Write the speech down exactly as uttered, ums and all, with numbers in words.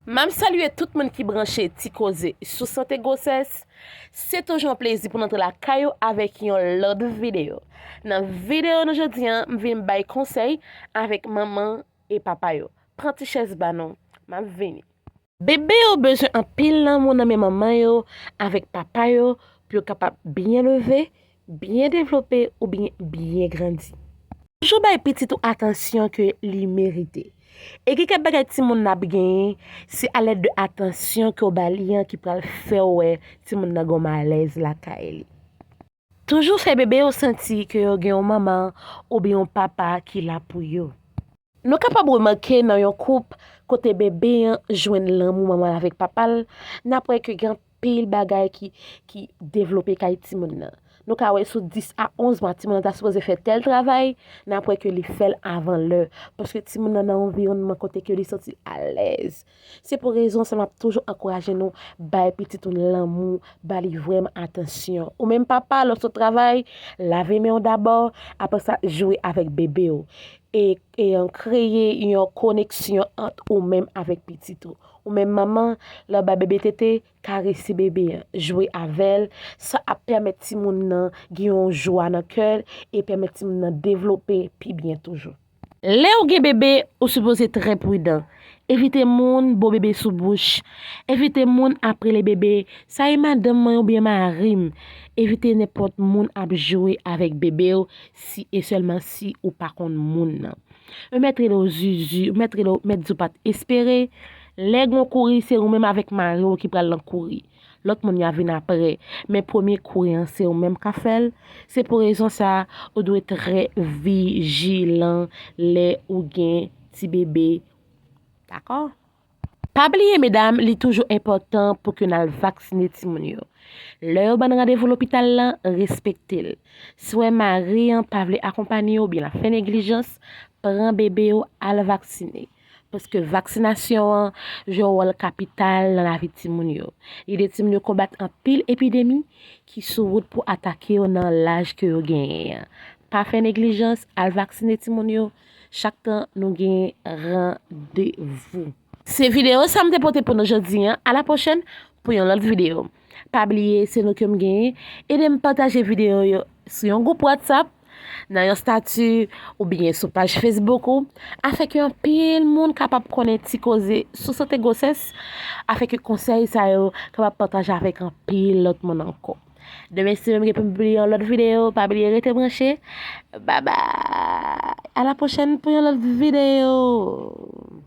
M ap salye tout moun ki branche Ti Koze sou sante gwosès. Se toujou yon plezi pou n antre lakay ou avèk yon lòt videyo. Nan videyo nou jodi a, m vin bay konsèy avèk manman e papa yo. Pran ti chèz ba nou, m ap vini. Bebe yo bezwen anpil lanmou nan men manman yo avèk papa yo pou yo kapab byen leve, byen devlope oubyen byen grandi. Toujou bay pitit ou atansyon ke li merite. E gen kèk bagay timoun nan ap genyen, se alèd de atansyon ke w ba li an ki pral fè w wè timoun nan gen yon malèz lakay li. Toujou fè bebe yo santi ke yo gen yon manman oubyen yon papa ki la pou yo. Nou kapab remake nan yon koup kote bebe an jwenn lanmou manman l avèk papa l, n ap wè ke gen anpil bagay ki, ki devlope kay timoun nan. Nou ka wè sou dis a onz mwa, timoun nan ta sipoze fè tèl travay, n ap wè ke li fè l avan lè, paske timoun nan nan yon anviwònman kote ke li santi l alèz. Se pou rezon sa m ap toujou ankouraje nou bay pitit ou lanmou, ba li vrèman atansyon. Ou menm papa, lè w sot travay, lave men w dabò, apre sa jwe avèk bebe w. E, e an kreye yon koneksyon ant ou menm avèk pitit ou. Ou menm manman, lè w bay bebe tete, karese bebe an, jwe avè l, sa ap pèmèt timoun nan gen yon jwa nan kè l e pèmèt timoun nan devlope pi byen toujou. Lè w gen bebe, ou sipoze trè pridan. Evite moun bo bebe sou bouch. Evite moun ap rele bebe, "Sa e madanm mwen oubyen mari m." Evite nenpòt moun ap jwe avèk bebe w si e sèlman si ou pa konn moun nan. Ou mèt rele w Zuzu, ou mèt rele w, mèt di w pa t espere. Lè gen yon kouri, se ou menm avèk mari w ki pral nan kouri. Lòt moun yo a vin apre. Men premye kouri an, se ou menm k ap fè l. Se pou rezon sa a, ou dwe trè vijilan lè ou gen ti bebe. Dakò? Pa bliye, medam, li toujou enpòtan pou ke n al vaksine timoun yo. Lè yo ban n randevou lopital la, respekte l. Si w wè mari an pa vle akonpanye w oubyen l ap fè neglijans, pran bebe w al vaksine. Paske vaksinasyon an jwe yon wòl kapital nan lavi timoun yo. Li ede timoun yo konbat anpil epidemi ki sou wout pou atake yo nan laj ke yo genyen an. Pa fè neglijans, al vaksine timoun yo chak tan nou gen randevou. Se videyo sa m te pote pou nou jodi a. A la pwochèn pou yon lòt videyo. Pa bliye, se nou ke m genyen. Ede m pataje videyo yo sou yon gwoup WhatsApp, nan yon stati, oubyen sou paj Facebook ou, afin ke anpil moun kapab konnen Ti Koze sou sante gwosès, afin ke konsèy sa yo kapab pataje avèk anpil lòt moun ankò. Demen, si menm gen pou m pibliye yon lòt videyo, pa bliye rete branche. Babay! A la pwochèn pou yon lòt videyo!